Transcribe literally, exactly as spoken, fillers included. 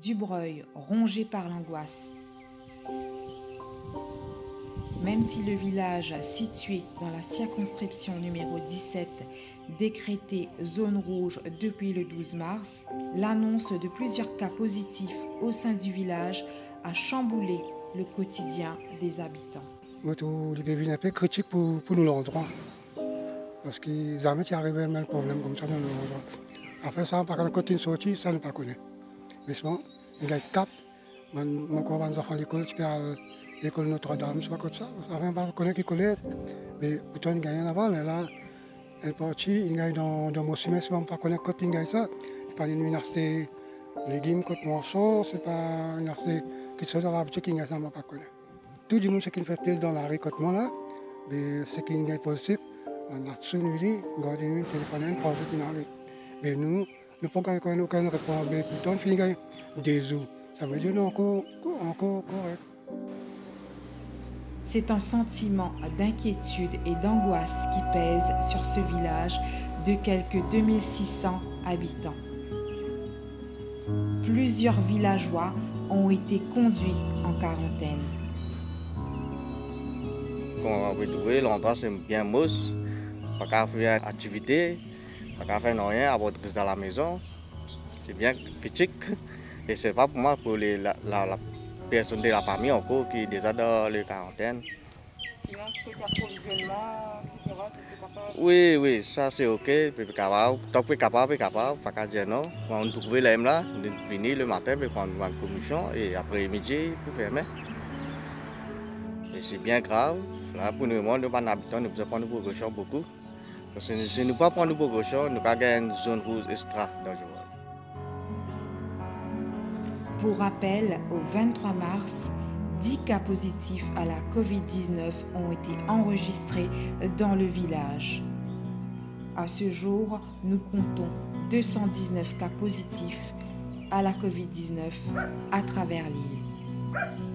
Dubreuil, rongé par l'angoisse. Même si le village situé dans la circonscription numéro dix-sept, décrétée zone rouge depuis le douze mars, l'annonce de plusieurs cas positifs au sein du village a chamboulé le quotidien des habitants. Mo trouv li pe vinn inpe kritik pou, pou nou landrwa. Parski zame ti ariv enn problem koumsa dan nou landrwa. Afer sa, nou pa konn kot inn sorti, sa nou pa kone. Me swa, inn gagn kat, bann, mo krwar bann zanfan lekol ti pe al lekol Notre-Dame, sipa kot sa. Afer, pa kone ki koler, me pourtan inn gagn laba, lerla, enn parti inn gagn dan, dan mo sime, sipa, mo pa kone kot inn gagn sa. Sipa inn vinn aste legim kot Marsan, sipa inn aste kiksoz dan labitik, inn gagn sa, mo pa kone. Tou dimoun seki finn tes dan lari kot mwa la, be seki inn gagn pozitif, bann ladsou nou li, gard nou telefone, pran zot inn ale. Be nou, nou pa gagn okenn, okenn repons, be pourtan finn gagn de zour. Savedir nou ankor, ankor korek. C'est un sentiment d'inquiétude et d'angoisse qui pèse sur ce village de quelques deux mille six cents habitants. Plusieurs villageois ont été conduits en quarantaine. Kouma ou pe trouve, landrwa se bien mos, pa kapav fer aktivite, pa kapav fer nanye, apar res dan lamezon. Se bien kritik. E se pa pou mwa, pou le, la, la, la personn de lafami ankor ki deza dan le karantenn. Sinon, kote aprovizionman, etsetera, zot pe kapav... Wi, wi, sa se ok, pe, pe kapav, tan pe kapav, pe kapav, pa kapav dir non. Kan nou trouve lamem la, nou vini lematin, pe pran bann provizion, e apre midi pou ferme. E se bien grav. La, pou lemoman, nou bann abitan, nou bizin pran nou prekausion boukou. Parski si nou pa pran nou prekausion, nou kapav gagn enn zone rouge extra danzere. Pour rappel, au vingt-trois mars, dix cas positifs à la covid dix-neuf ont été enregistrés dans le village. À ce jour, nous comptons deux cent dix-neuf cas positifs à la covid dix-neuf à travers l'île.